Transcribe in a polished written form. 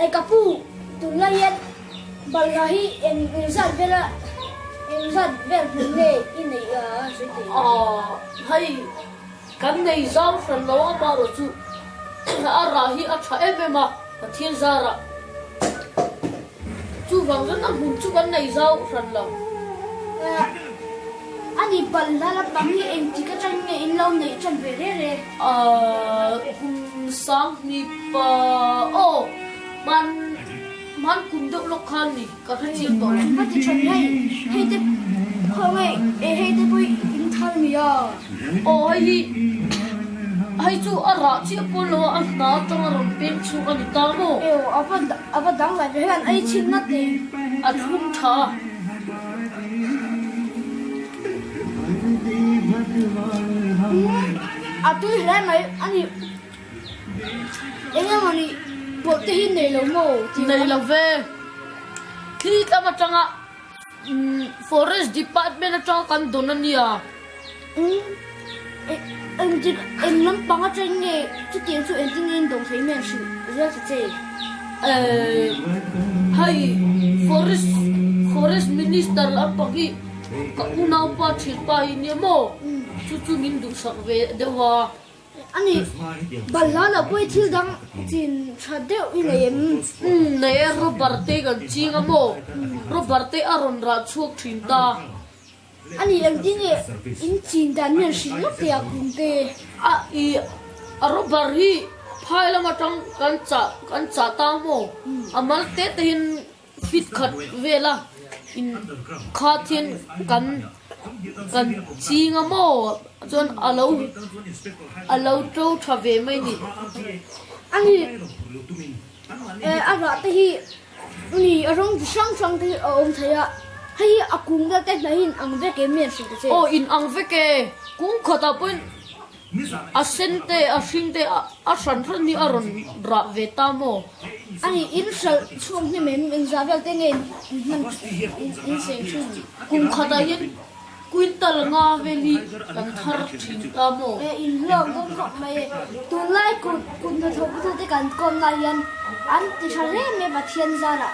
E ka pu, tunlai hian balhla hi eng engzat vela engzat vel hmun nge i neih a sawi thei? Aw, hei kan nei zau hran lo a marawh chu a rah hi a tha em em a, Pathian zarah. Chuvang chuan a hmun chu kan nei zau hran lo. A ni balhla lampang hi engtik atang nge in lo neih tan ve reng reng? Kum sanghnih pa aw hman hman kum deuh lawk khan ni ka hre chiang tawh lo. Ka ti tha hei hei te khawnge e hei te pawh in thar mi a. Aw hei hi hei chu a rah chiah pawn lo a a hna atanga rawn peng chhuak a ni ta maw? Ew a va a va dang lai ve hei an ei chhin ngat e. A thlum tha. A tui hle mai a ni. Eng emaw ni pawlh te hi nei lo maw tih Nei lo ve. Thli tam atanga Forest Department atanga kan dawn a nia. Engtik eng lampang atang nge chutiang chu engtin nge in dawng thei mai an hrilh zel ta che? Hei Forest Forest Minister lampang hi ka unaupa thianpa hi nia maw? Chu chu min duhsak ve deuh a. A ni, balhla loh pawh hi thil dang chin tha deuh i nei em? Umm, nei e, rubber te kan ching a maw? Rubber te a rawn rah chhuak thin ta. A ni, engtin nge in chin dan hian hrilh lawk teh a kum te? A, i, a rubber hi phai lam atang kan chah, kan chah ta maw? A mal te te hian Fit khat vela in khat hian kan kan ching a maw chuan a lo a lo to tha ve mai ni. A ni a rah te hi ni a rawng chi hrang hrang te hi a awm thei a, hei hi a kung vel te hnai hi in ang vek em mi an hrilh ta che. Aw in ang vek e, kung khatah pawhin A sen te, a hring te, a hran hran hi a rawn rah ve ta maw? A ni, in hralh chhuak hnem em? Engzah vel te nge in hman in seng thin? Kum khatah hian quintal nga vel hi kan thar thin ta maw? E, in hlawk dawn khawp mai e. Tunlai kut kut hnathawk tu te kan kawm lai hian an ti tha hle mai Pathian zarah.